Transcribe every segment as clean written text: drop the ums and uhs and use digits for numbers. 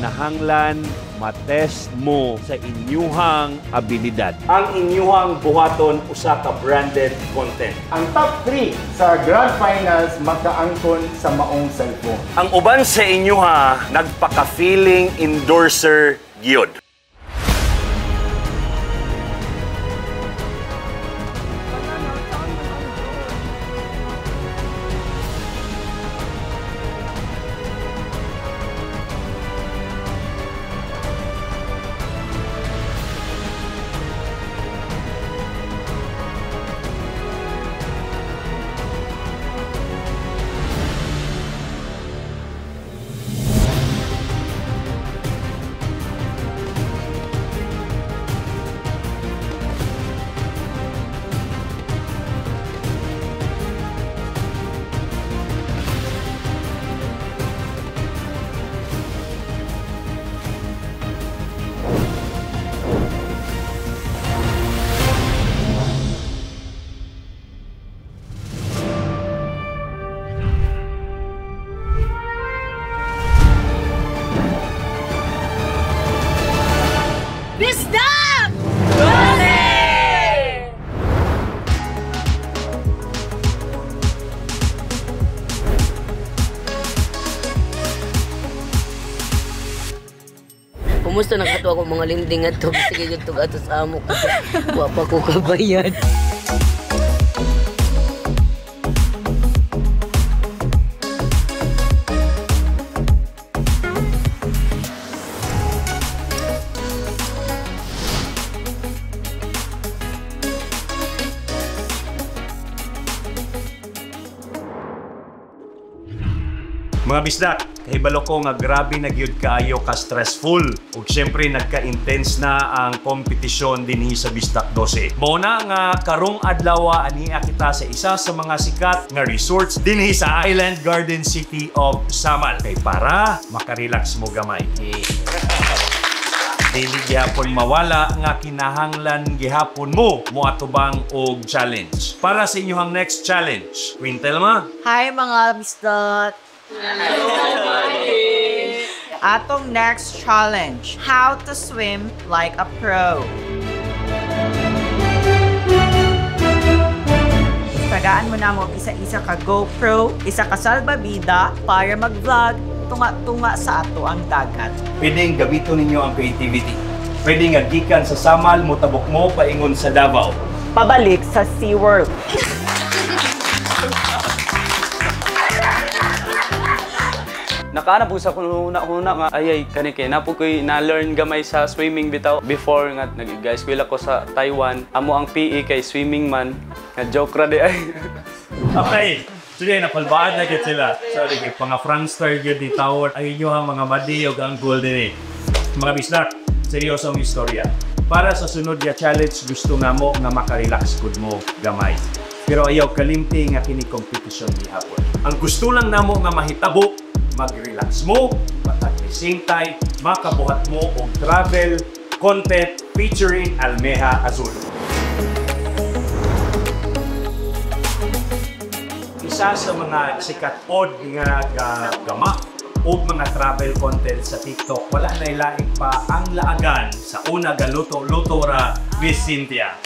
kinahanglan matest mo sa inyuhang abilidad. Ang inyuhang buhaton usa ka branded content. Ang top 3 sa Grand Finals makaangkon sa maong cellphone. Ang uban sa inyuha nagpaka-feeling endorser gyud. Bisdak! Kumusta nakatuwa ko mga linding at to? Sige yung ato sa amo ko. Wa pa ko kabayad. Mga bisdak, kahibalo ko nga grabe na gyud kaayo ka stressful ug syempre nagka-intense na ang kompetisyon dinhi sa Bisdak 12. Mao na nga karong adlaw ania kita sa isa sa mga sikat nga resorts dinhi sa Island Garden City of Samal kay para makarelax mo gamay. Dili gihapon mawala nga kinahanglan gihapon mo moatubang og challenge. Para sa inyong next challenge, Quintel ma. Hi mga bisdak. Atong next challenge, how to swim like a pro. Tagaan mo na mo isa-isa ka GoPro, isa ka salbabida para mag-vlog tunga-tunga sa ato ang dagat. Pwedeng gamiton ninyo ang creativity. Pwedeng nga gikan sa Samal, motabok mo paingon sa Davao. Pabalik sa SeaWorld. Nakaana po sa kuna-kuna nga ayay kani kay na po ko'y na-learn gamay sa swimming bitaw before nga nag-eskwela ko sa Taiwan. Amo ang PE kay swimming man nga joke ra di ay. Okay. Sige, napalbaan na gid sila. Sorry kay mga Frankster gyud ni Tower ay inyo ang mga madi ug ang goal dinhi. Mga bisdak, seryoso ang istorya. Para sa sunod nga challenge gusto nga mo nga makarelax gud mo gamay. Pero ayaw kalimti nga kini competition gihapon. Ang gusto lang namo nga mahitabo, mag-relax mo, but at the same time, makabuhat mo og travel content featuring Almeja Azul. Isa sa mga sikat pod nga gama og mga travel content sa TikTok, wala na ilaing pa ang laagan sa una galuto-luto ra, Miss Cynthia.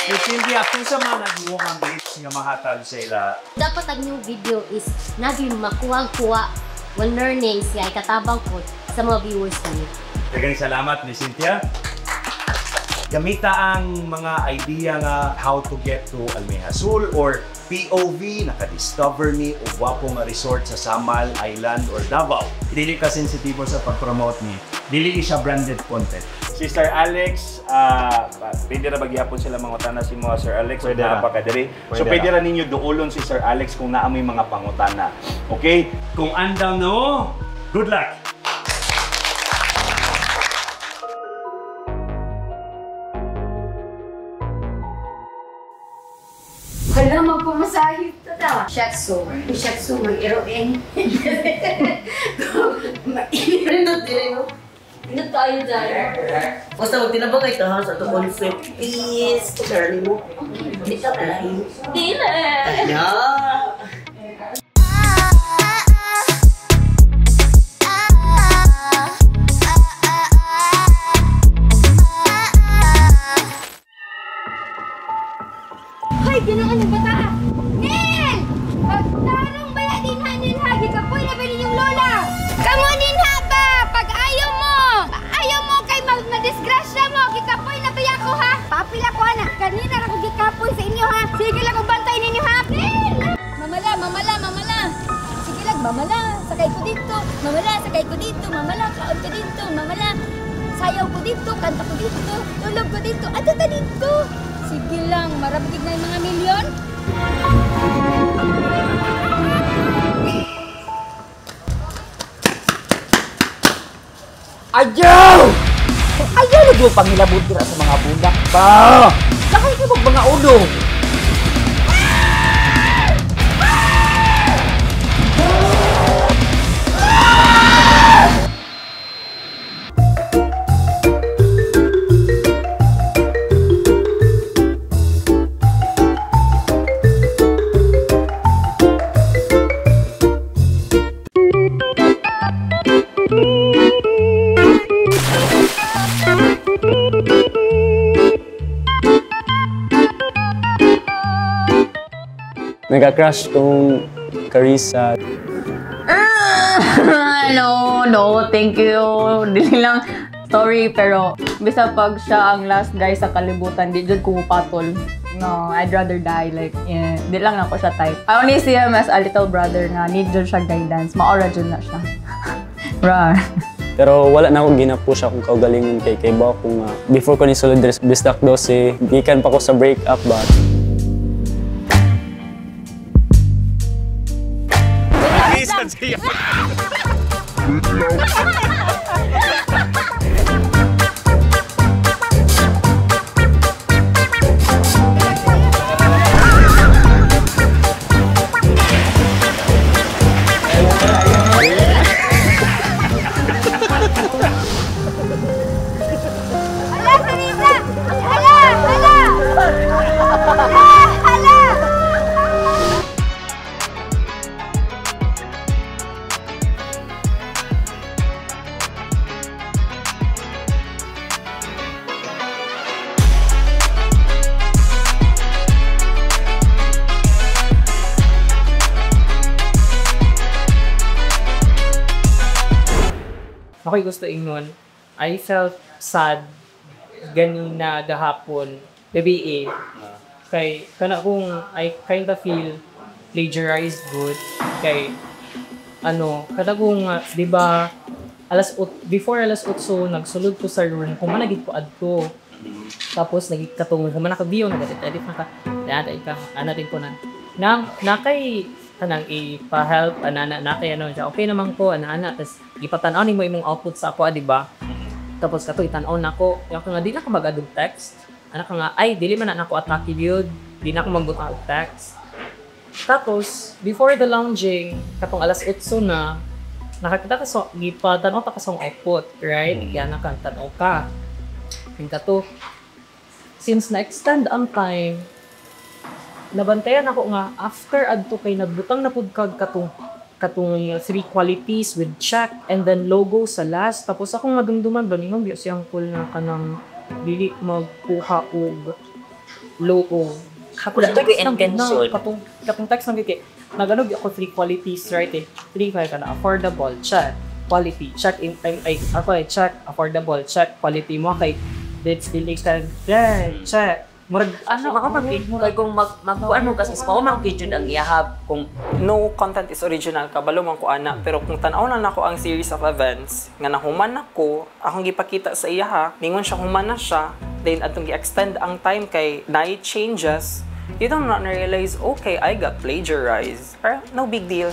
Miss Cynthia, kung sa mga nagmukhang tips nga mahatag sa ila? Dapat ang new video is naging makuha-kuha o learnings nga ikatabang po sa mga viewers niyo. Daghang salamat, Miss Cynthia. Gamita ang mga idea nga how to get to Almeja Azul or POV, naka-discover ni o gwapo nga resort sa Samal Island or Davao. Dili ka sensitibo sa pag-promote ni. Dili siya branded content. Si Sir Alex, pwede ra ba gihapon sila mangutana si mo Sir Alex? Pwede ra. Pa ka diri. So pwede ra ninyo duolon si Sir Alex kung naa may mga pangutana. Okay? Kung andam no, good luck! Hala, magpamasahit ta ta. Shatsu. Shatsu, mag-iroin. Mainit din, no? Ano tayo dyan? Basta magtinabangay ka ha sa ito concept. Peace! Charlie mo. Hindi ka palahin. Dili! Ala! Mamala, sakay ko dito. Mamala, sakay ko dito. Mamala, kaon ko dito. Mamala, sayaw ko dito. Kanta ko dito. Tulog ko dito. Ato ta dito. Sige lang, marabigig na yung mga milyon. Ayaw! Ayaw na yung pangilabot dira sa mga bulak ba? Lakay ka mga ulo! Nagka-crush kong Carissa. No, no, thank you. Dili lang, sorry, pero bisa pag siya ang last guy sa kalibutan, di jud ko mupatol. No, I'd rather die. Like, yeah, di lang ako siya type. I only see him as a little brother nga need jud siya guidance. Maora jud na siya. Rar. Pero wala na akong ginapush akong kaugalingon kay ba kung before ko ni sulod bisdak 12, gikan pa ko sa break up ba. Hala, Sarita! Hala! Hala! Hala! Hala! Ako'y gusto ingon, I felt sad ganun na gahapon, gabi eh. Kay, kana kung I kinda feel plagiarized good. Kay, ano, kada kung, di ba, before alas 8, nagsulod ko sa room, kung managid ko adto. Tapos, nagkatungod, kung manakadiyo, nag-edit na ka, anatin ko na. Nang, nakay, kanang ipa-help, anana, nakay ano siya, okay naman ko, ana, tapos, ipatan-aw ni mo imong output sa ako, di ba? Tapos, kato, itan-aw na ko, ako nga, di na ako mag-adog text. Anak nga, ay, dili man na ako atake yun, di na ako magbutang og text. Tapos, before the lounging, katong alas 8 na, nakakita ka so, gipatan-aw ta ka sa output, right? Kaya nakantanaw ka. Yung kato, since na-extend ang time, nabantayan ako nga, after adto kay nagbutang na pud kag katong three qualities with check and then logo sa last. Tapos akong madumduman, baningon biya siyang cool na kanang dili magkuha og logo. Wala to yung intention. Katong text lang kay nagano ako three qualities, right eh. 3 5 kana affordable, check, quality, check in ay ako ay check affordable, check quality mo kay that's dili ka check. Murag ano murag kung magkuan mo kasi pa man gyud ang iyahab kung no content is original kabalo man ko ana, pero kung tan-aw na nako ang series of events nga nahuman nako akong gipakita sa iya ha, ningon siya human na siya, then atong gi-extend ang time kay night changes, you don't not realize, okay, I got plagiarized. Pero no big deal.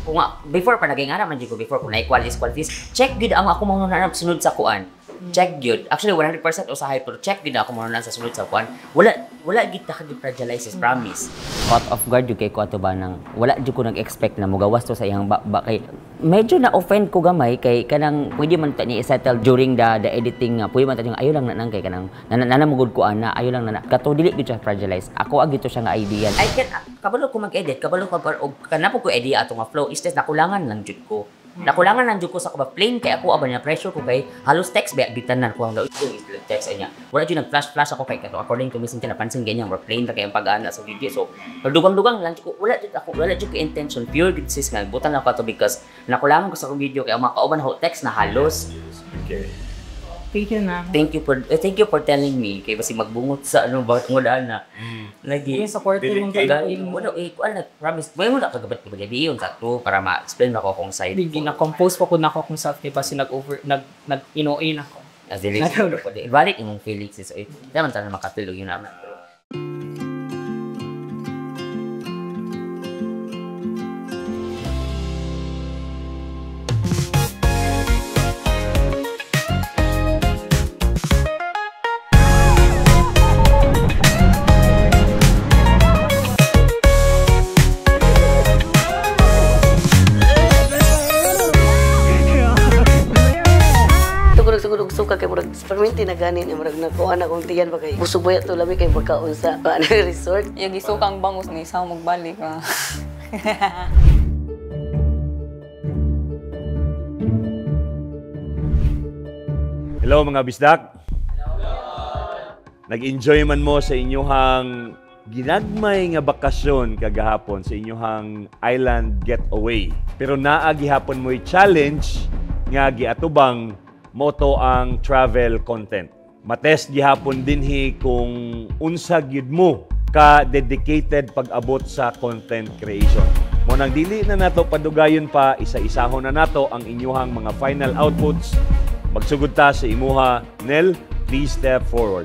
Kung before pa naging ana man jud ko before kung na qualities qualities check gid ang ako mga nanap sunod sa kuan. Check gyud. Actually 100% usahay pero check gyud ako mga sa sunod sa kuan. Wala gid ta kag plagiarize, promise. Caught off guard jud kay ko ato ba nang wala jud ko nag-expect na mugawas to sa iyang ba kay medyo na offend ko gamay kay kanang pwede man ta ni settle during the editing nga pwede man ta nga ayo lang na nang kay kanang nanamugod ko ana ayo lang na kato dili gyud siya plagiarize. Ako ag gito siya nga idea. I can kabalo ko mag-edit, kabalo ko og kanapo ko idea ato nga flow is just nakulangan lang jud ko. Nakulangan lang jud ko sa kaba plain kay ako aba na pressure ko kay halos text ba gitanan ko ang text niya. Wala jud nag flash flash ako kay kato according to Miss Cynthia napansin ganyan or plain ra kay ang pag-ana sa video. So dugang-dugang lang ko wala jud ako wala jud ko intention pure gid sis nga butan lang ko ato because nakulangan ko sa akong video kay ang mga kauban ho text na halos. Okay. Thank you na. Thank you for telling me kay basi magbungot sa ano ba tungod ana. Lagi. Yung supportive mong Dahil wala eh kuan na promise. May mo na kagabat ko gabi yun sa to para ma-explain ako kung side. Di na-compose pa ko na ako kung self kay basi nag-over nag nag inoin ako. As dili siguro ko. Valid imong feelings is eh. Daman tanan makapil og yun naman. Sugod suka kay murag permanente na gani ni murag nakuha na kong tiyan ba kay busog ba to lami kay pagkaon sa resort. Yung gisukang bangus ni sa magbalik ah. Hello mga bisdak. Nag-enjoy man mo sa inyuhang ginagmay nga bakasyon kagahapon sa inyuhang island getaway. Pero naa gihapon mo'y challenge nga giatubang moto ang travel content. Matest gihapon dinhi kung unsa gyud mo ka dedicated pag-abot sa content creation. Mo nang dili na nato padugayon pa, isa-isahon na nato ang inyuhang mga final outputs. Magsugod ta sa imuha, Nel, please step forward.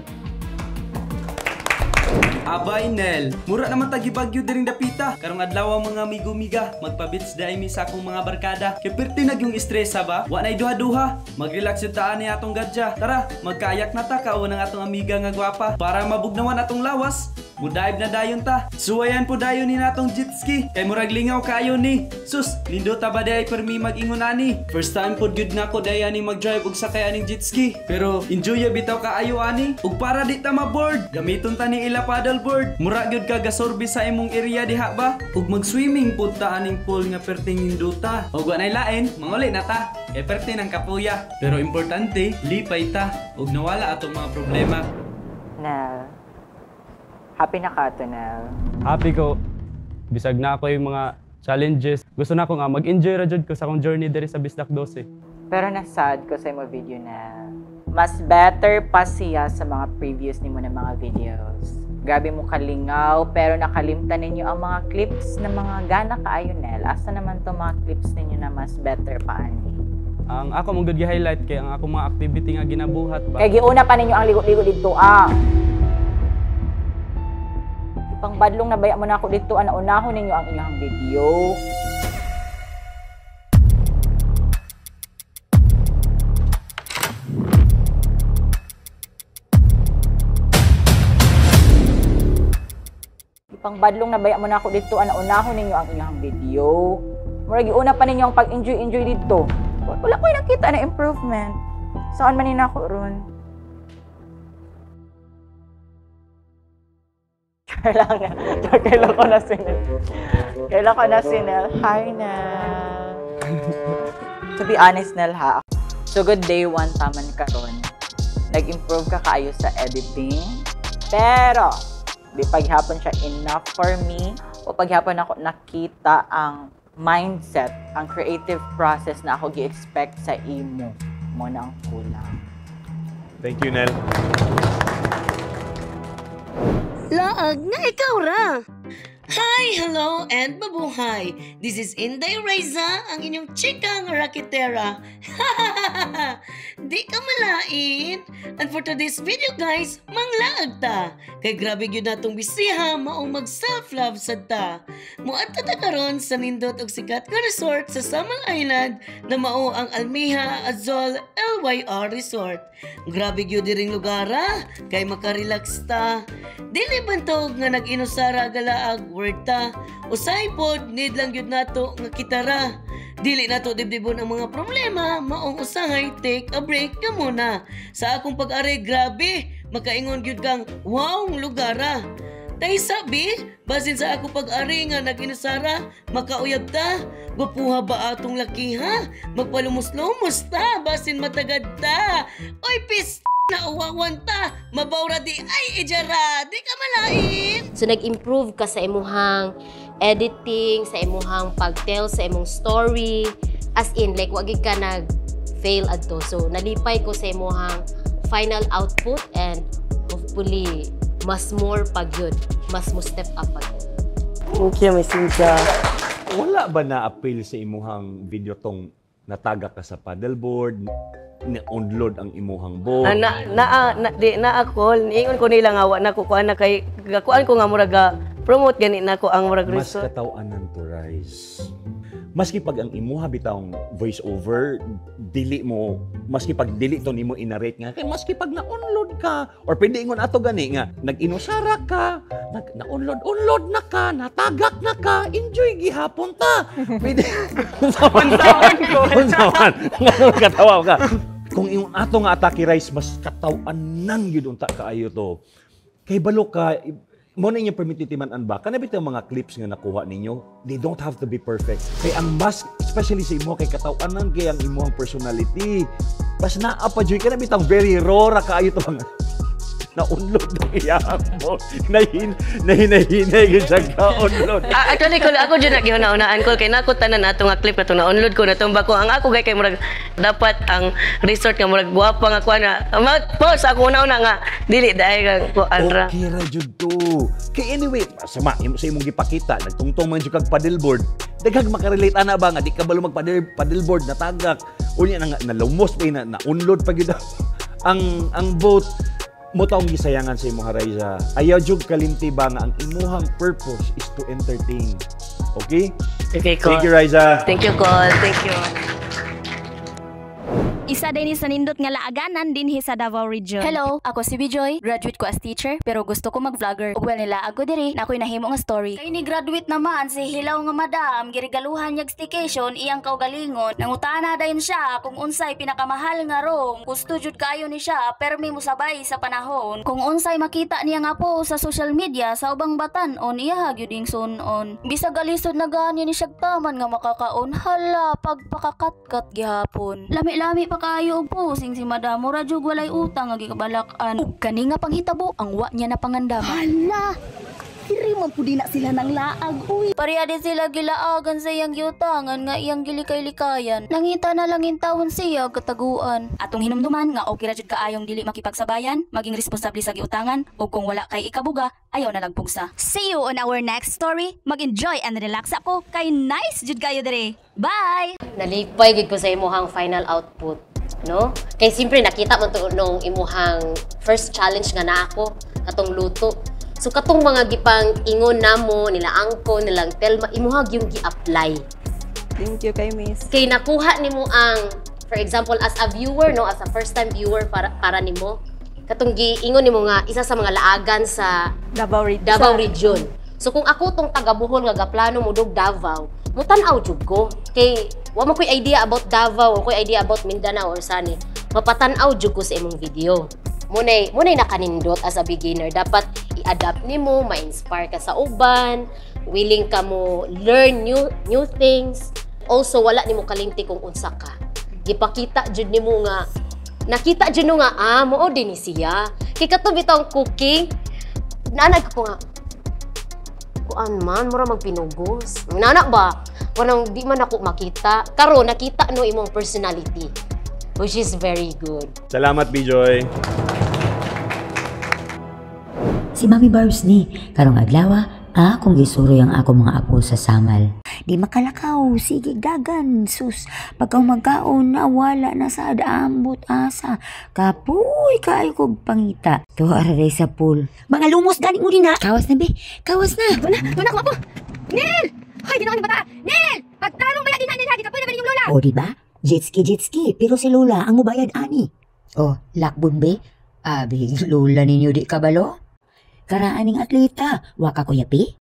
Abay Nel, mura naman tagibagyo diring dapita. Karong adlaw ang mga amigo-miga, magpabits dai mi sa akong mga barkada. Kay perti na yung stress ba? Wa nay duha-duha. Magrelax yung taan ni atong gadya. Tara, magkayak na ta kaon ang atong amiga nga gwapa para mabugnawan atong lawas. Mudive na dayon ta. Suwayan po dayon ni natong jet ski. Kay murag lingaw kayo ni. Sus, nindota ba day permi mag-ingon ani? First time pod gyud nako day ani mag-drive og sakay aning jet ski. Pero enjoy bitaw kaayo ani. Ug para di ta ma-board, gamiton ta ni ila paddleboard. Mura gyud ka gasorbi sa imong area diha ba? Ug mag-swimming pud ta aning pool nga perting nindota. Ug wa nay lain, manguli na ta. Kay perti ng kapuya. Pero importante, lipay ta ug nawala atong mga problema. Nel, happy na ka to, Nel. Happy ko. Bisag na ako yung mga challenges. Gusto na ako nga mag-enjoy ra jud ko sa akong journey diri sa Bisdak 12. Pero nasad ko sa imo video, Nel. Mas better pa siya sa mga previous nimo na mga videos. Grabe mo kalingaw, pero nakalimtan ninyo ang mga clips na mga gana kaayo, Nel. Asa naman to mga clips ninyo na mas better pa ani? Ang ako mong good gi-highlight kay ang akong mga activity nga ginabuhat ba. Kay giuna pa ninyo ang ligo-ligo dito ah. Pangbadlong na baya mo na ako dito, ana unahon ninyo ang inyong video. Pangbadlong na baya mo na ako dito, ana unahon ninyo ang inyong video. Murag giuna pa ninyo ang pag-enjoy-enjoy dito. Wala ko'y nakita na improvement. Saan man ni nako ron? Kailangan. Kailan ko na si Nel. Kailan ko na si Nel. Hi, Nel. To be honest, Nel, ha? So, good day one taman karon. Nag-improve ka kaayo sa editing. Pero, di paghapon siya enough for me. O paghapon ako nakita ang mindset, ang creative process na ako gi-expect sa imo. Mo na ang kulang. Thank you, Nel. Laag na ikaw ra! Hi, hello, and mabuhay! This is Inday Reza, ang inyong chikang raketera. Di ka malain! And for today's video guys, manglaag ta! Kay grabe gyud natong bisiha, maong mag-self-love sad ta. Muadto ta karon sa nindot og sikat nga resort sa Samal Island na mao ang Almiha Azul LYR Resort. Grabe gyud diring lugar ah, kay makarelax ta. Dili bantog nga nag-inusara galaag word ta. Usay pod need lang gyud nato nga kitara. Dili nato dibdibon ang mga problema, maong usahay take a break ka muna. Sa akong pag-ari grabe, makaingon gyud kang wow lugar ah. Tay sabi, basin sa ako pag-ari nga nag-inusara, makauyab ta, gwapuha ba atong laki ha? Magpalumos-lumos ta, basin matagad ta. Oy, pis na uwawan ta, mabawra di ay ijara, di ka malain. So nag-improve ka sa imuhang editing, sa imuhang pag-tell, sa imong story. As in, like, wagi ka nag fail adto. So nalipay ko sa imuhang final output and hopefully mas more pa gyud, mas mo step up pa gyud. Thank you, Miss Cynthia. Wala ba na-appeal sa imuhang video tong nataga ka sa paddleboard, na-unload ang imuhang boat? Ah, na na na di na ako niingon ko nila nga wa na ko kuan na kay gakuan ko nga murag ga promote gani nako ang murag Mas resort. kataw-anan to, Rise. Maski pag ang imuha bitawng voice over, dili mo, maski pag dili to nimo inarrate nga, kay maski pag na-unload ka, or pwede ingon ato gani nga, nag-inusara ka, nag na-unload-unload na ka, natagak na ka, enjoy gihapon ta. Pwede. Unsaon ko. Unsaon. Nganong katawa ka? Kung yung ato nga atake, Rice, mas kataw-anan gyud unta kaayo to. Kay balo ka, mo na inyong permititiman ba? Kana bitaw mga clips nga nakuha ninyo, they don't have to be perfect. Kay ang mas, especially sa imo, kay kataw-anan kay ang imong personality. Bas naa pa jud kana bitang very raw ra kaayo to mga na-unload ng iyang mo. Nahinay-hinay gyud siya ka-unload. Ah, actually ko ako jud nagihuna-unaan ko kay nako tanan ato nga clip kato na-unload ko na tumba ko ang ako gay kay murag dapat ang resort nga murag gwapa nga kuan na mag-post ako una-una nga dili dahil kang kuan ra. Okay ra jud to. Kay anyway, sama sa imong gipakita, nagtungtong man jud kag paddleboard. Daghang makarelate ana ba nga di ka balo mag paddleboard, natagak. Unya na nga nalumos pa na na-unload pa gyud ang boat mo taong gisayangan sa imong Raiza. Ayaw jud kalimti ba nga ang imuhang purpose is to entertain. Okay? Okay, Col. Thank you, Raiza. Thank you, Col. Thank you. Isa din ni sa nindot nga laaganan dinhi sa Davao Region. Hello, ako si Bijoy. Graduate ko as teacher, pero gusto ko mag-vlogger. Ug well nila ako diri, na ako'y nahimo nga story. Kay ni graduate naman si Hilaw nga madam, giregaluhan niyag staycation iyang kaugalingon. Nangutana dayon siya kung unsay pinakamahal nga room. Gusto jud kayo ni siya, permi mosabay sa panahon. Kung unsay makita niya nga po sa social media sa ubang batan-on, iya gyud ing sun-on. Bisag alisod na gani ni siyag taman nga makakaon, hala pagpakakatkat gihapon. Lami-lami pa kaayo og posing si madam, mura jud walay utang nga gikabalak-an. Ug kani nga panghitabo ang wa niya napangandama. Hala! Diri man pud na sila nang laag, uy. Pareha din sila gilaagan sa iyang giutangan nga iyang gilikay-likayan. Nangita na lang intawon siya kataguan. Atong hinumduman nga okay ra jud kaayong dili makipagsabayan, maging responsable sa giutangan ug kung wala kay ikabuga, ayaw na lang pugsa. See you on our next story. Mag-enjoy and relax ako kay nice jud kayo diri. Bye! Nalipay gid ko sa imuhang final output, no? Kay siyempre nakita man to nung imuhang first challenge nga na ako katong luto. So katong mga gipang ingon namo nila angko nilang Telma imuha yung gi-apply. Thank you kay Miss. Kay nakuha nimo ang, for example, as a viewer, no, as a first time viewer para nimo katong giingon nimo nga isa sa mga laagan sa Davao Region. Davao Region. So kung ako tong taga Bohol nga gaplano mo dog Davao, mutan-aw jud ko. Kay wa man ko'y idea about Davao, wa ko'y idea about Mindanao or sani. Mapatan-aw jud ko sa imong video. Munay nakanindot as a beginner. Dapat i-adapt nimo, ma-inspire ka sa uban, willing ka mo learn new new things. Also wala nimo kalimti kung unsa ka. Gipakita jud nimo nga nakita jud no nga mao din ni siya. Kay kato bitong cooking, naanag ko nga kuan man mura magpinugos. Nana ba? Kanang di man ako makita. Karon nakita no imong personality, which is very good. Salamat, Bijoy. Si Mami Barbs ni, karong adlaw, akong gisuroy ang ako mga apo sa Samal. Di makalakaw, sige dagan, sus. Pagka magkaon na wala na sa ambot asa. Kapoy kaayo kog pangita. Tuwa ra sa pool. Mga lumos gani mo din na. Kawas na be, kawas na. Tuna, tuna ko apo. Nel! Ay, ginawa ni bata. Nel! Pagtarong bayad din na nila, kapoy na ba ninyong lola? O di ba? Jet ski, jet ski, pero si Lola ang mubayad ani. O, lakbon be? Abi, Lola ninyo di kabalo? Karaaning atleta, waka ko yapi?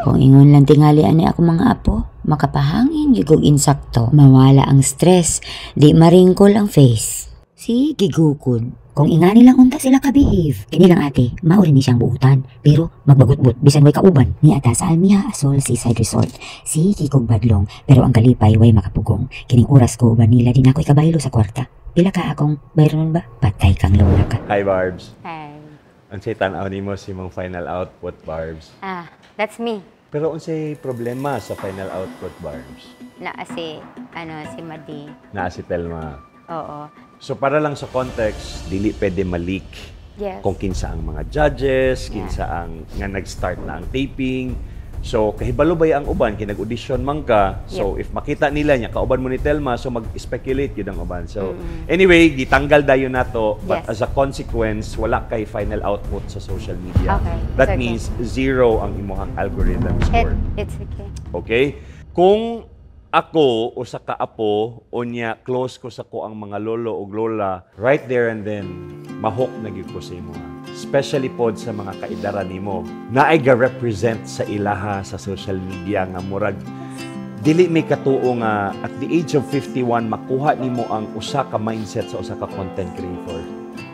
Kung ingon lang tingali ani ako mga apo, makapahangin gigog insakto, mawala ang stress, di maringkol ang face. Sige gukod. Kung ingani lang unta sila ka-behave. Kini lang ate, mao rin ni siyang buutan, pero magbagutbut bisan way kauban. Ni ata sa Almia Asol Seaside Resort. Sige kog badlong, pero ang kalipay way makapugong. Kining oras ko uban nila di na ako ikabaylo sa kwarta. Pila ka akong bayronon ba? Patay kang lola ka. Hi, Barbs. Hi. Ang say tan-aw nimo si mong final output, Barbs? Ah, that's me. Pero unsay problema sa final output, Barbs? Naa si, ano, si Madi. Naa si Telma. Oo. So para lang sa context, dili pwede ma-leak kung kinsa ang mga judges, kinsa ang nga nag-start na ang taping. So kahibalo ba ang uban kay nag-audition man ka. So if makita nila niya kauban mo ni Telma, so mag-speculate yun ang uban. So anyway, gitanggal dayon nato, but as a consequence, wala kay final output sa social media. That means zero ang imuhang algorithm score. It's okay. Okay? Kung ako usa ka apo unya close ko sa ko ang mga lolo ug lola, right there and then ma-hook na gyud ko sa imo. Especially pod sa mga kaidara nimo. Naay ga-represent sa ilaha sa social media nga murag dili may katuo nga at the age of 51 makuha nimo ang usa ka mindset sa usa ka content creator.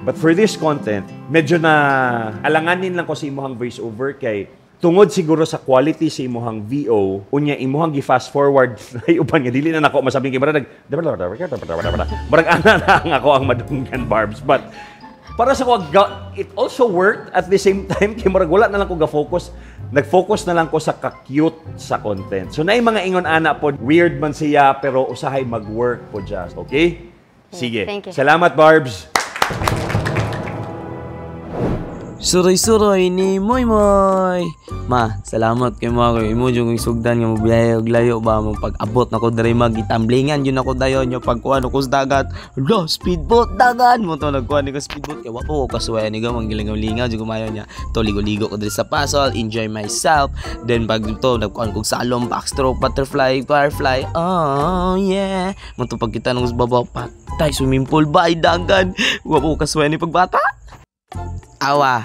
But for this content, medyo na alanganin lang ko sa imuhang voice over kay tungod siguro sa quality sa imuhang VO, unya imuhang gi-fast forward ay uban nga dili na nako masabi kay murag murag ana na ang ako ang madunggan, Barbs. But para sa ko, it also worked at the same time kay murag wala na lang ko ga-focus, nag-focus na lang ko sa ka-cute sa content. So naay mga ingon ana pod, weird man siya pero usahay mag-work po siya. Okay? Sige. Thank you. Salamat, Barbs. Suroy-suroy ni Moy Moy. Ma, salamat kay mo ako. Imo jud kong sugdan nga mobiyahe og layo ba mo pag-abot nako diri magitamblingan jud nako dayon yo pagkuan ko sa dagat. Lo, speedboat dagan mo to nagkuan ni ko speedboat kay wa po ko kasuway ni gamang gilingaw-lingaw jud kumayo niya. To ligo-ligo ko diri sa Pasol, enjoy myself. Then pag to nagkuan kog salom, backstroke, butterfly, firefly. Oh yeah. Mo to pagkita nung babaw patay swimming pool ba ay dagan. Wa po ko kasuway ni pagbata. Awa.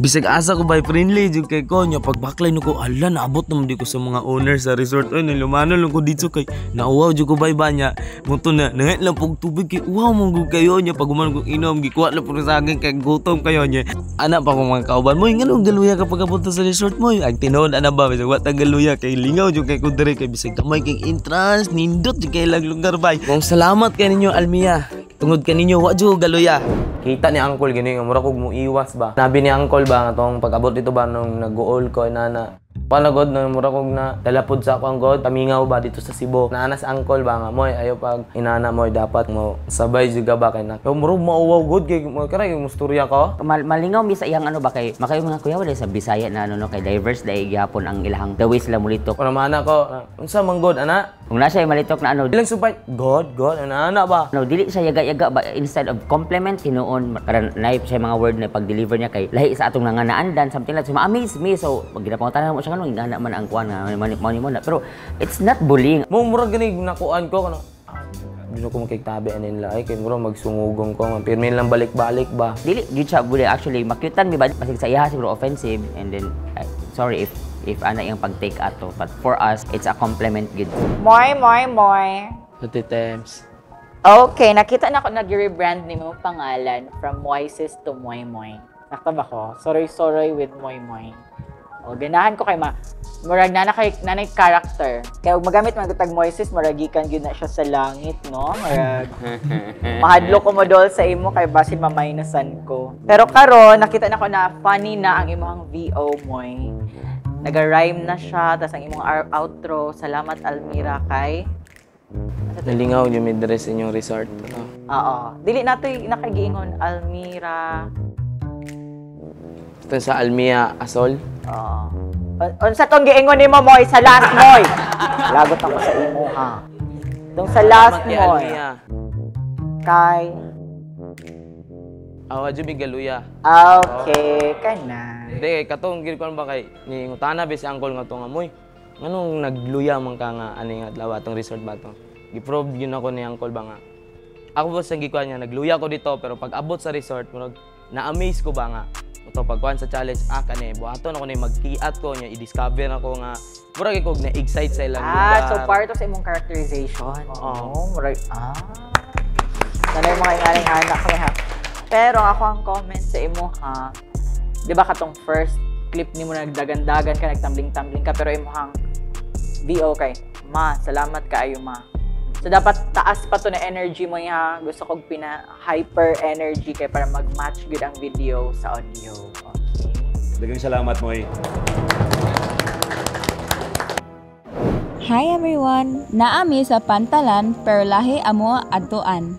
Bisag asa ko bay friendly jud kay ko nya pagbaklay no ko ala naabot naman di ko sa mga owner sa resort oy nilumano lang ko didto kay nauwaw jud ko bay ba nya muto na nangit lang pog tubig kay uwaw man gud kayo nya pag human kong inom gikuha lang pud sa akin kay gutom kayo nya ana pa ko mga kauban mo nganong galuya kapag abot sa resort mo ag tinuod ana ba bisag wa ta galuya kay lingaw jud kay ko diri kay bisag gamay kay entrance nindot jud kay ilang lugar bay. Kung salamat kay ninyo Almia tungod kaninyo wa jud galuya. Kita ni Uncle gani nga mura kog muiwas ba. Nabi ni Uncle ba nga tong pag-abot dito ba nung nag-uol ko inana. Panagod nung mura kog na dalapod sa akong god pamingaw ba dito sa Cebu. Naana sa Uncle ba nga moy ayo pag inana moy dapat mo sabay juga ba kay na. Pero mura mauwaw god kay kay musturya ko. Malingaw mi sa iyang ano ba kay makayo mga kuya wala sa Bisaya na ano no kay diverse dai gihapon ang ilahang the way sila mulitok. Ora mana ko unsa man god ana? Kung na siya malitok na ano ilang subay god god ana ana ba? No dili siya yaga-yaga ba instead of compliment hinuon karon naay siya mga word na pag-deliver niya kay lahi sa atong nanganaandan something like so ma-amaze me so pag ginapangutan mo siya kanong ingana man ang kuan nga mao ni mo na pero it's not bullying. Mo murag gani nakuan ko kana di na ko makigtabi anin la ay kay murag magsungugong ko man pirmi lang balik-balik ba. Dili gyud siya bully actually makyutan mi ba basig sa iya siguro offensive and then sorry if ana iyang pag-take ato but for us it's a compliment gyud. Moy moy moy. Ate Tems. Okay, nakita na ko nag-rebrand ni mo pangalan from Moises to Moy Moy. Sakto ba ko? Soroy-soroy with Moy Moy. O, ganahan ko kay ma. Murag nana kay nanay character. Kaya ug magamit man tag Moises, murag gikan gyud na siya sa langit, no? Murag mahadlok ko modol sa imo kay basin mamainasan ko. Pero karon nakita na ko na funny na ang imong VO Moy. Naga-rhyme na siya, tas ang imong outro, salamat Almira kay Nalingaw yung may dress inyong resort. No? Oo. Dili natoy nakagiingon Almira. Ito sa Almia Asol? Oo. Unsa tong giingon nimo Moy sa last Moy? Lagot ako sa imo ha. Tong sa last Moy. Kay Awa jud galuya. Okay, kana. Hindi kay katong gid ko ba kay ni ngutana be si uncle nga to nga moy. Nganong nagluya man ka nga ani nga adlaw atong resort ba to? Gi-prove gyud ako ni uncle ba nga. Ako ba sa gikuan niya nagluya ko dito pero pag abot sa resort murag na-amaze ko ba nga. Ito pagkuan sa challenge kani buhaton ako ni magkiat ko niya i-discover ako nga murag ko na-excite sa ilang lugar. So part of sa imong characterization. Oo. Murag Tanay mga ingaling anak ko ha. Pero ako ang comment sa imo ha. Di ba katong first clip nimo nagdagandagan ka, nagtambling-tambling ka pero imong VO kay ma, salamat kaayo ma. So dapat taas pa to na energy mo ha. Gusto kog pina hyper energy kay para mag-match gud ang video sa audio. Okay. Daghang salamat, Moy. Hi everyone! Naami sa Pantalan pero lahi amo adtoan.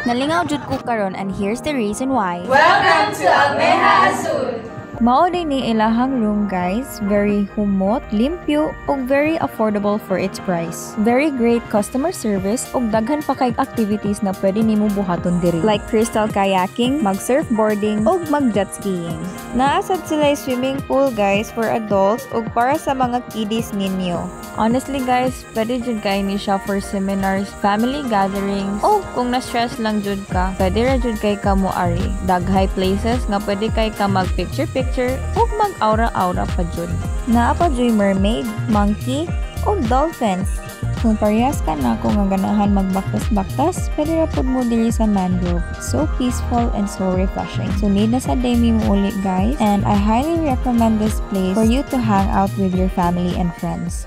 Nalingaw jud ko karon and here's the reason why. Welcome to Almeja Azul! Mao din ni ilahang room guys, very humot, limpyo ug very affordable for its price. Very great customer service ug daghan pa kay activities na pwede nimo buhaton diri. Like crystal kayaking, mag surfboarding ug mag jet skiing. Naa sad sila swimming pool guys for adults ug para sa mga kiddies ninyo. Honestly guys, pwede jud kay ni siya for seminars, family gatherings, o kung na-stress lang jud ka, pwede ra jud kay ka moari. Daghay places nga pwede kay ka mag picture picture ug mag aura-aura pa jud. Naa pa juy mermaid, monkey, ug dolphins. Kung parehas ka na kung nga ganahan magbaktas-baktas, pwede ra pud mo diri sa mangrove. So peaceful and so refreshing. So need na sa day mi mo uli guys, and I highly recommend this place for you to hang out with your family and friends.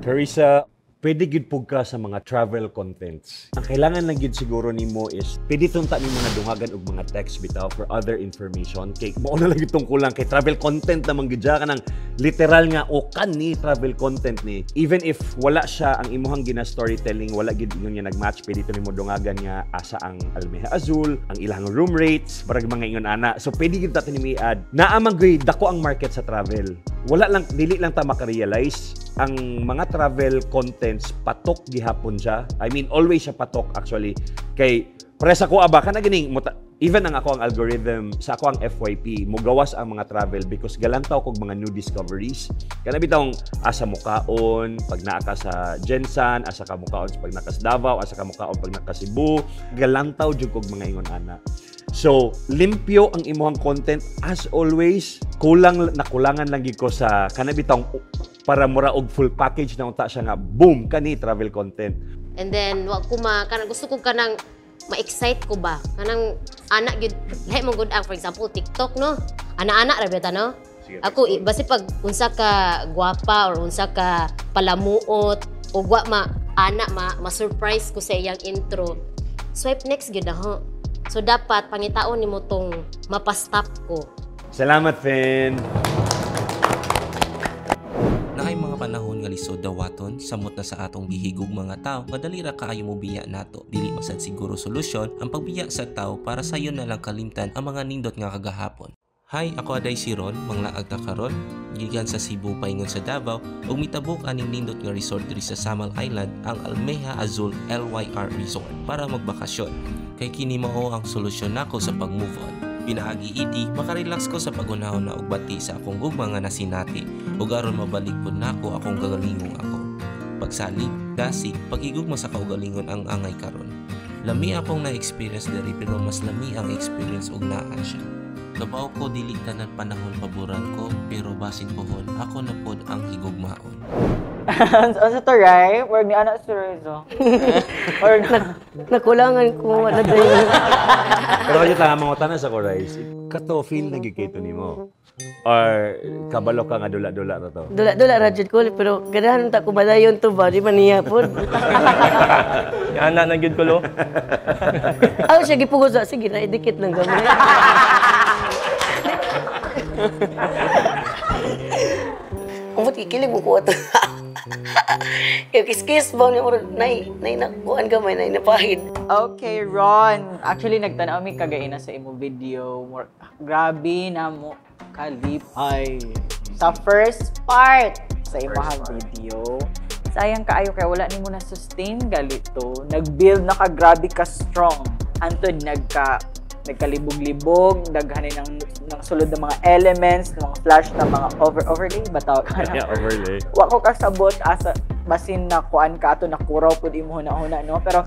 Carissa, pwede gyud pug ka sa mga travel contents. Ang kailangan lang gyud siguro nimo is pwede tunta nimo mga dungagan og mga text bitaw for other information. Kay mao na lang gyud tong kulang kay travel content naman gyud siya, kanang literal nga o kan ni travel content ni. Even if wala siya ang imuhang gina storytelling, wala gyud ingon nga nagmatch, pwede to nimo dungagan nga asa ang Almeja Azul, ang ilang room rates, barag mga ingon ana. So pwede gyud ta nimo i-add. Naa man gyud dako ang market sa travel. Wala lang, dili lang ta maka-realize ang mga travel contents patok gihapon siya. I mean, always siya patok actually. Kay presa ko aba kana ganing even ang ako ang algorithm sa ako ang FYP mugawas ang mga travel because galantaw kog mga new discoveries. Kana bitawng asa mukaon pag naa ka sa GenSan, asa ka mukaon pag naa ka sa Davao, asa ka mukaon pag naa ka Cebu, galantaw jud kog mga ingon ana. So, limpyo ang imuhang content as always. Kulang nakulangan lang gid ko sa kana bitawng para mura og full package na unta siya nga boom kani travel content. And then wa ko ma kanang gusto ko kanang ma-excite ko ba kanang ana gyud lahi mo gud ang for example TikTok no. Ana-ana ra bita no. Ako basi pag unsa ka gwapa or unsa ka palamuot o wa ma ana ma ma-surprise ko sa iyang intro. Swipe next gyud na ho. So dapat pangitaon nimo tong mapastop ko. Salamat, Finn. Naay mga panahon nga lisod dawaton samot na sa atong gihigog mga tawo nga dali ra kaayo mobiya nato. Dili masad siguro solusyon ang pagbiya sa tawo para sayon na lang kalimtan ang mga nindot nga kagahapon. Hi, ako aday si Ron, manglaag ta karon, gikan sa Cebu paingon sa Davao ug mitabok aning nindot nga resort diri sa Samal Island, ang Almeja Azul LYR Resort para magbakasyon. Kay kini mao ang solusyon nako sa pag-move on. Pinaagi iti, makarelax ko sa pagunahon na og bati sa akong gugma nga nasinati ug aron mabalik pud nako akong kagalingong ako. Pagsalig, dasig, pagigugma sa kaugalingon ang angay karon. Lami akong na-experience diri pero mas lami ang experience og naa siya. Kabaw ko dili tanan panahon paboran ko pero basin pohon ako na pod ang higugmaon. Ano to, Rai? Word ni anak si Rizzo. Or nakulangan ko wala tayo. Pero kayo tanga mga sa ko, Rice. Kato feel na gyud kay to nimo. Or kabalo ka nga dula-dula ra to. Dula-dula ra jud ko pero ganahan ta ko balayon to ba di man niya pod. Ana na gyud ko lo. Ako siya gipugos sige na idikit lang gamay. Umot kikilig mo ko ato. Kaya kiss-kiss ba niya murag nay nay nakuan gamay nay napahid. Okay, Ron. Actually, nagtanaw mi kagaina sa imo video. More, grabe na mo kalipay. Sa first part sa imong video. Sayang kaayo kay wala nimo na sustain galito. Nag-build na ka grabe ka strong. Antod nagkalibog-libog, daghanin ng sulod ng mga elements, ng mga flash na mga overlay ba tawag ka na? Yeah, overlay. Wa ko kasabot asa basin na kuan ka ato nakuraw pud imo huna-huna no, pero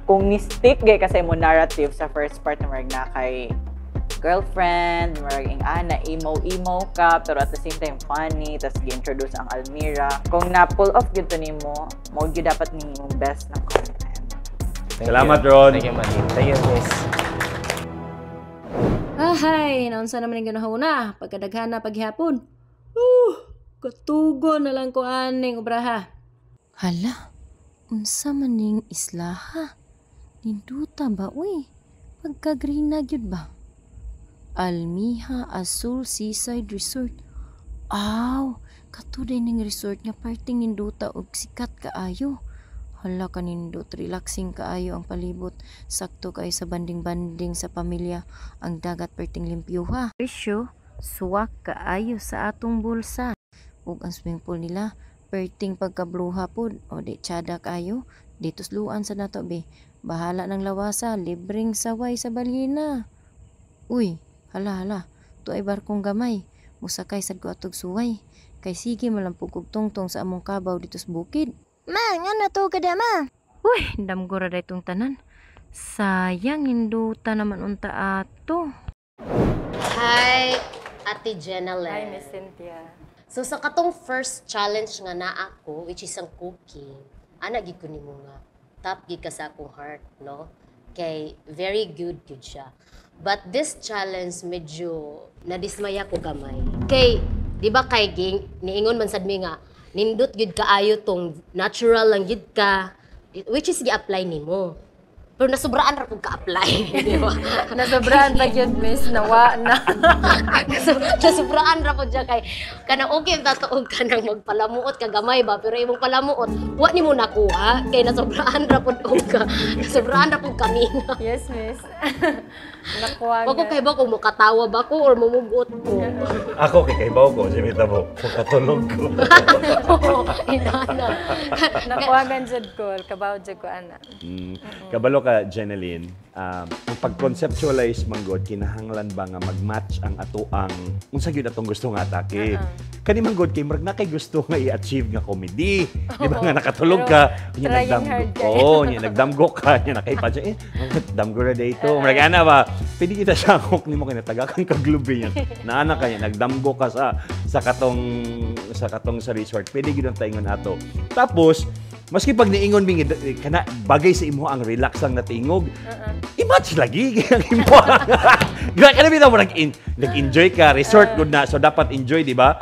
kung ni-stick gay kasi imo narrative sa first part na marag na kay girlfriend, marag ing ana emo-emo ka pero at the same time funny, tas gi-introduce ang Almira. Kung na pull off gyud to nimo, mao gyud dapat nimo best na content. Thank Salamat, you. Ron. Thank you, Manny. Thank you, miss. Ahay, naunsa naman ang ginahuna, pagkadaghan na paghihapon. Katugo na lang ko aning obraha. Hala, unsa man ning islaha? Ninduta ba, uy? Pagka-green na gyud ba? Almiha Azul Seaside Resort. Aw, kato ning resort nga parting ninduta og sikat kaayo. Hala ka nindot, relaxing kaayo ang palibot. Sakto kaayo sa banding-banding sa pamilya. Ang dagat perting limpyo ha. Presyo, suwak kaayo sa atong bulsa. Ug ang swimming pool nila, perting pagkabluha pod. O di tsada kaayo, di tusluan sa nato be. Bahala ng lawasa, libreng saway sa balyena. Uy, hala hala, to ay barkong gamay. Musakay sad ko atog suway. Kay sige malampog og tungtong sa among kabaw dito sa bukid. Ma, nga na to kada ma. Uy, damgo ra day tong tanan. Sayang hinduta naman unta ato. Hi, Ate Jenalyn. Hi, Miss Cynthia. So sa katong first challenge nga naa ko, which is ang cooking, ana gid ko nimo nga top gid ka sa akong heart, no? Kay very good gid siya. But this challenge medyo nadismaya ko gamay. Kay di ba kay ging niingon man sad mi nga nindot gid kaayo tong natural lang gid ka, which is gi-apply nimo. Pero nasubraan ra pud ka-apply, di ba? Nasubraan pa gyud, Miss. Nawa na. Nasubraan ra pud siya kay kanang okay ta tuog kanang magpalamuot ka gamay ba, pero imong palamuot wa nimo nakuha kay nasubraan ra pud og ka, nasubraan ra pud kami. Yes, Miss. Nakuha. Wa ko kay ba kung mukatawa ba ko or mumugot ko. Ako kay kaybaw ko, si Mita mo, katulog ko. Oo, inana. Nakuha gan jud ko, kabaw jud ko ana. Kabalo ka, Jenalyn, ang pag-conceptualize manggod, kinahanglan ba nga mag-match ang atoang unsa gyud atong gusto nga atake. Kani manggod kay murag na kay gusto nga i-achieve nga comedy. Di ba nga nakatulog ka, Pero trying hard kayo. Oo, nya nagdamgo ka, nya nakaipa siya, eh, damgo ra day ito. Murag ana ba, pwede kita siya hook nimo kay natagakan ka glubi niya. Naana ka niya, nagdamgo ka sa katong sa resort. Pwede gyud ang taingon ato. Tapos, maski pag niingon mi nga, kana bagay sa imo ang relax lang na tingog, i-match lagi ang imo. Gra ka na bitaw mo nag-enjoy ka, resort good na, so dapat enjoy, di ba?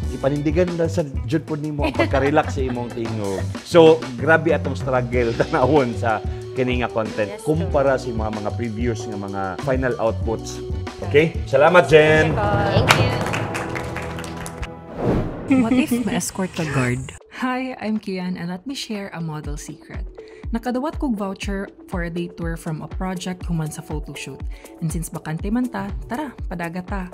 Ipanindigan lang sa jud pod nimo ang pagka-relax sa imong tingog. So, grabe atong struggle tanawon sa kini nga content kumpara sa mga previous nga mga final outputs. Okay? Salamat, Jen. Thank you. What if ma-escort ka guard? Hi, I'm Kian and let me share a model secret. Nakadawat kog voucher for a day tour from a project human sa photoshoot. And since bakante man ta, tara, padagat ta.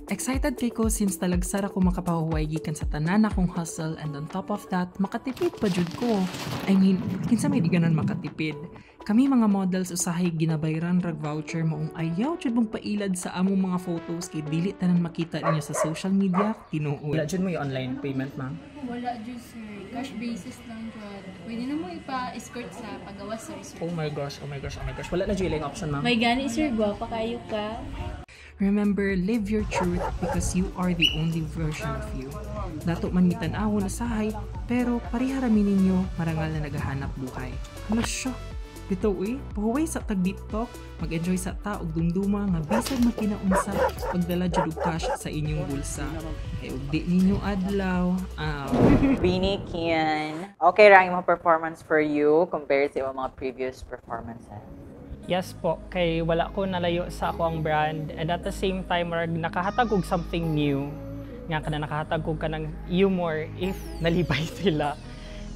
Excited kay ko since talagsara ko makapahuway gikan sa tanan akong hustle and on top of that, makatipid pa jud ko. I mean, kinsa may di ganan makatipid? Kami mga models usahay ginabayran rag voucher, maong ayaw jud mong pailad sa among mga photos kay dili tanan makita ninyo sa social media tinuod. Wala jud mo yung online payment, ma'am? Wala jud, sir. Cash basis lang jud. Pwede na mo ipa-escort sa pagawas sa resort. Oh my gosh, oh my gosh, oh my gosh. Wala na jud ilang option, ma'am. May gani, sir, gwapa kayo ka. Remember, live your truth because you are the only version of you. Dato man mitan-awon usahay, pero pareha rami ninyo marangal na nagahanap buhay. Hala siya. Bitaw eh, pahuway sa tag deep talk, mag-enjoy sa ta og dumduma nga bisag makinaunsa, pagdala jud og cash sa inyong bulsa. Kay og di ninyo adlaw, ah. Bini Kian, okay ra ang imong performance for you compared sa imong mga previous performances? Yes po, kay wala ko nalayo sa ako ang brand and at the same time murag nakahatag og something new nga kana nakahatag og kanang humor if nalibay sila.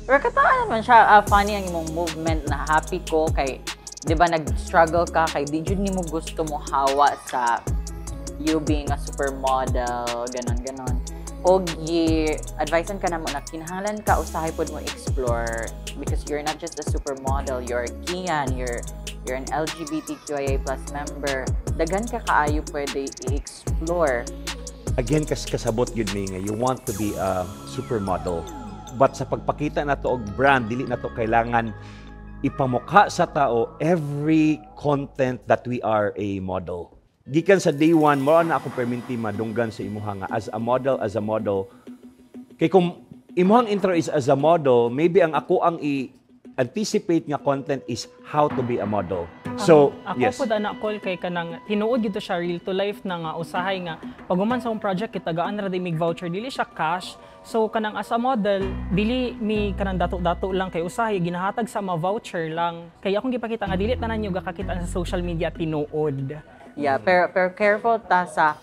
Pero kataan naman siya, funny ang imong movement na happy ko kay, di ba, nag-struggle ka kay di jud nimo gusto mo hawa sa you being a supermodel, ganon ganon. Og gi-advisean ka na mo na kinahanglan ka usahay pod mo explore because you're not just a supermodel, you're Kian, you're an LGBTQIA+ member. Daghan ka kaayo pwede i-explore. Again, kas kasabot yun mi nga you want to be a supermodel. But sa pagpakita nato og brand, dili nato kailangan ipamukha sa tao every content that we are a model. Gikan sa day one, mo na akong perminti madunggan sa imuha nga as a model, as a model. Kay kung imuhang intro is as a model, maybe ang ako ang i-anticipate nga content is how to be a model. So, Ako yes. po anak call kay kanang tinuod gito siya real to life na nga usahay nga pag human sa akong project kitagaan ra di mig voucher, dili siya cash. So kanang as a model dili mi kanang dato-dato lang kay usahay ginahatag sa mga voucher lang kay akong gipakita nga dili tanan nyo gakakita sa social media tinuod. Yeah, pero careful ta sa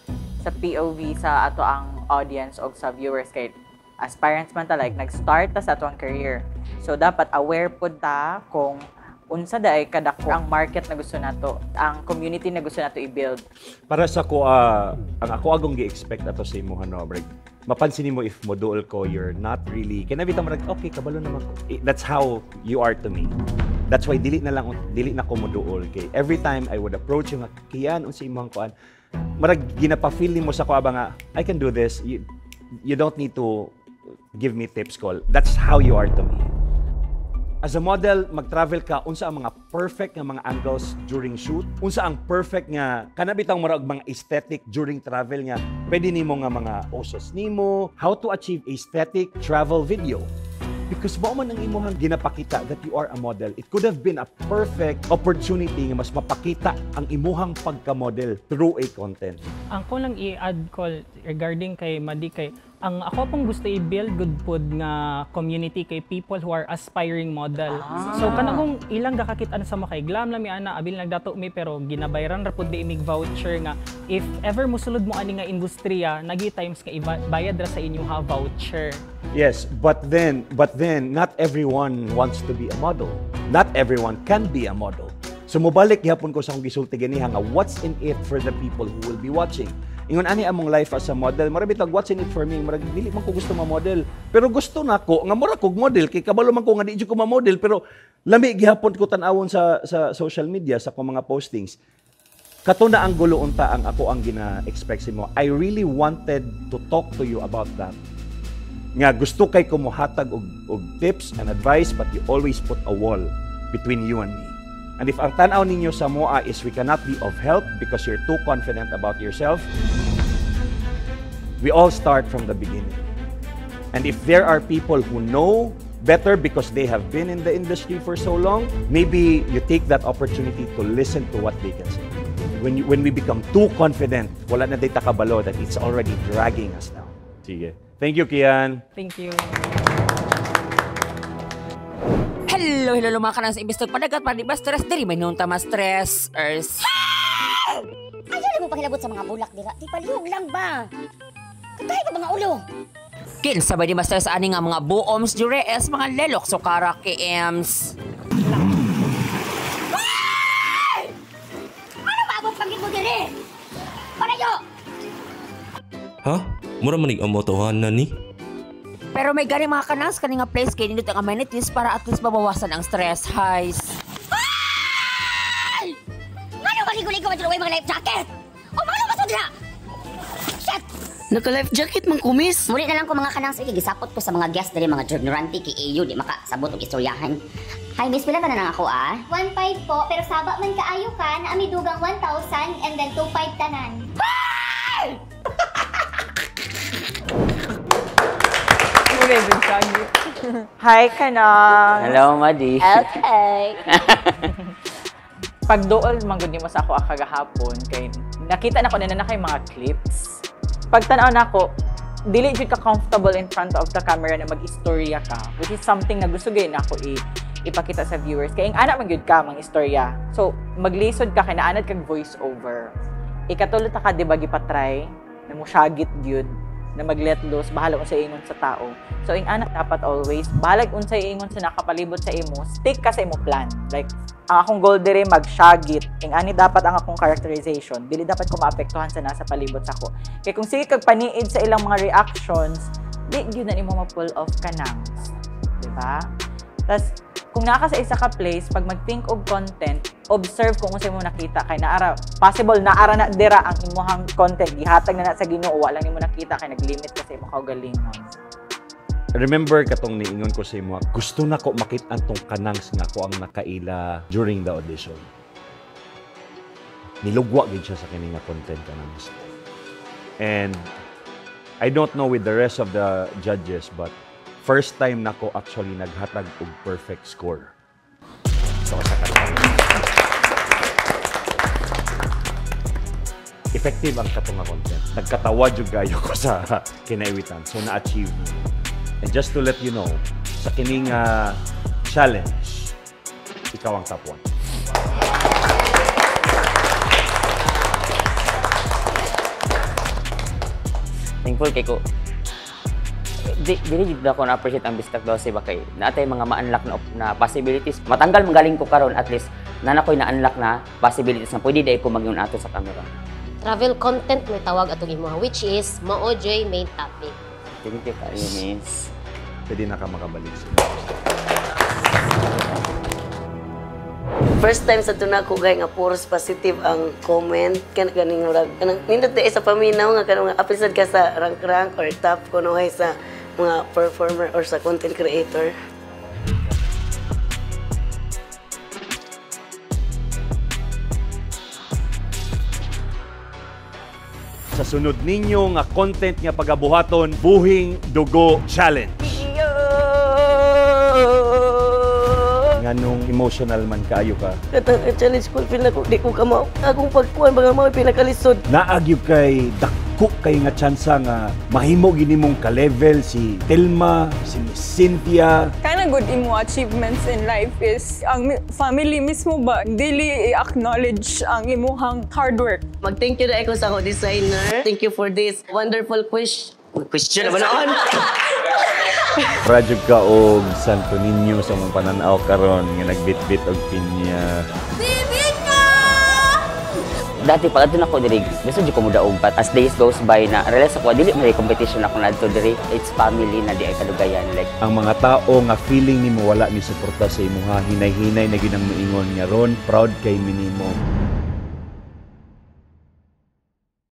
POV sa ato ang audience o sa viewers kay aspirants man ta, like nag-start ta sa ato ang career. So dapat aware pud ta kung unsa daay kadako ang market na gusto nato, ang community na gusto nato i-build. Para sa ko, ang ako agong gi-expect ato sa imuha, no, break. Mapansin nimo if moduol ko, you're not really, kaya bitaw marag, okay, kabalo naman ko. Eh, that's how you are to me. That's why dili na lang, dili na ko moduol. Kay every time I would approach yung kiyan, unsa imong kuan, marag ginapa-feel nimo sa ko ba nga, I can do this. You don't need to give me tips call. That's how you are to me. As a model, mag-travel ka, unsa ang mga perfect nga mga angles during shoot? Unsa ang perfect nga, kana bitang murag mga aesthetic during travel nga, pwede nimo nga mga poses nimo, how to achieve aesthetic travel video. Because mao man ang imuhang ginapakita that you are a model. It could have been a perfect opportunity nga mas mapakita ang imuhang pagka-model through a content. Ang ko lang i-add call regarding kay Madi kay ang ako pong gusto i-build good pod nga community kay people who are aspiring model. So kana kung ilang gakakit-an sa mo kay glam lami ana abil nagdato mi pero ginabayaran ra pud di imig voucher nga if ever musulod mo ani nga industriya nagi times nga bayad ra sa inyo ha voucher. Yes, but then not everyone wants to be a model. Not everyone can be a model. So mobalik gihapon ko sa akong gisulti ganiha nga what's in it for the people who will be watching. Ingon ani among life as a model, mura bitag what's in it for me, mura dili man ko gusto ma-model. Pero gusto nako nga mura kog model kay kabalo man ko nga di jud ko ma-model pero lami gihapon ko tan-awon sa social media sa akong mga postings. Kato na ang gulo unta ang ako ang gina-expect mo. I really wanted to talk to you about that. Nga gusto kay ko mohatag og tips and advice, but you always put a wall between you and me. And if ang tan-aw ninyo sa moa is we cannot be of help because you're too confident about yourself, we all start from the beginning. And if there are people who know better because they have been in the industry for so long, maybe you take that opportunity to listen to what they can say. When we become too confident, wala na data kabalo that it's already dragging us down. Sige. Thank you, Kian. Thank you. Hello, hello, mga kanang sa imbes padagat para di ba stress diri may nunta ma stress ers. Ayaw na mo paghilabot sa mga bulak dira. Di palihog lang ba? Katay ka mga ulo. Kinsa ba di ma stress ani nga mga buoms jure es mga lelok sukara KMs. Ano ba abot panggit mo diri? Palayo! Ha? Mura manig ang motohan na ni? Pero may gani mga kanang kani nga place kay nindot ang amenities para at least mabawasan ang stress. Highs. Ay! Ngano maligo-ligo man dira mga life jacket? O mga lumas mo dira? Shit! Naka-life jacket man kumis. Muli na lang ko mga kanang sige gisapot ko sa mga guest diri mga ignorante kay AU di makasabot og istoryahan. Hi miss, pila ka na lang ako ah? 1.5 po, pero saba man kaayo ka na ami dugang 1,000 and then 2.5 tanan. Hi, Kanang! Hello, Madi. Okay. Pagduol man gud nimo sa ako kagahapon kay nakita na ko na na kay mga clips. Pagtan-aw nako, dili jud ka comfortable in front of the camera na mag-istorya ka, which is something na gusto gyud nako ipakita sa viewers. Kay ing ana man gyud ka mang istorya. So, maglisod ka kay naanad kag voice over. Ikatulo ta ka di ba gipatry na mo syagit gyud na mag-let loose, bahala unsay ingon sa tao. So, ing anak dapat always, bahalag unsay ingon sa nakapalibot sa imo, stick ka sa imo plan. Like, ang akong goal dire magsyagit. Ing ani dapat ang akong characterization. Dili dapat ko maapektuhan sa nasa palibot sa ako. Kay kung sige kag paniid sa ilang mga reactions, di gyud na nimo ma-pull off ka nang. Diba? Tas kung naa ka sa isa ka place, pag mag-think og content, observe kung unsay mo nakita kay naara possible naara na dira ang imuhang content gihatag na na sa Ginoo, wala nimo nakita kay naglimit ka sa imong kaugalingon. Remember katong niingon ko sa imo, gusto na ko makit-an tong kanangs nga ko ang nakaila during the audition. Nilugwa gid siya sa kini nga content kanangs. And I don't know with the rest of the judges, but first time nako actually naghatag og perfect score. So, sa kanta. Effective ang katong nga content. Nagkatawa jud kayo ko sa kinaiwitan. So na-achieve. And just to let you know, sa kining challenge, ikaw ang top one. Thankful kay ko. Dili jud ako na-appreciate ang Bistak 12 ba kay naatay mga ma-unlock na possibilities. Matanggal man galing ko karon, at least nana ko'y na-unlock na possibilities na pwede dai ko mag-ingon ato sa camera. Travel content may tawag atong imuha, which is mao joy main topic. Thank you kayo, miss. Pwede na ka makabalik sa First time sa tuna ko gay nga puros positive ang comment kan ganing murag kanang nindot di sa paminaw nga kanang nga apil sad ka sa rank rank or top kuno sa mga performer or sa content creator. Sa sunod ninyo nga content nga pagabuhaton, Buhing Dugo Challenge. Nganong emotional man kaayo ka? Katang challenge ko feel nako di ko kamao. Akong pagkuan mga mao pinakalisod. Naagyo kay dako kay nga tsansa nga mahimo gini mong ka-level si Telma, si Miss Cynthia. Kind of good imo achievements in life is ang family mismo ba dili i-acknowledge ang imuhang hard work. Mag-thank you na ako sa ako designer. Thank you for this wonderful question. Question na ba noon? Radyog ka og Santo Niño sa mong pananaw karon nga nagbitbit og pinya. Dati pag adto nako diri, gusto jud ko modaog, but as days goes by na realize ako dili man competition ako na adto diri, it's family na di ay kadugayan like ang mga tao nga feeling nimo wala ni suporta sa imuha, hinay-hinay na ginang moingon nga ron proud kay minimo.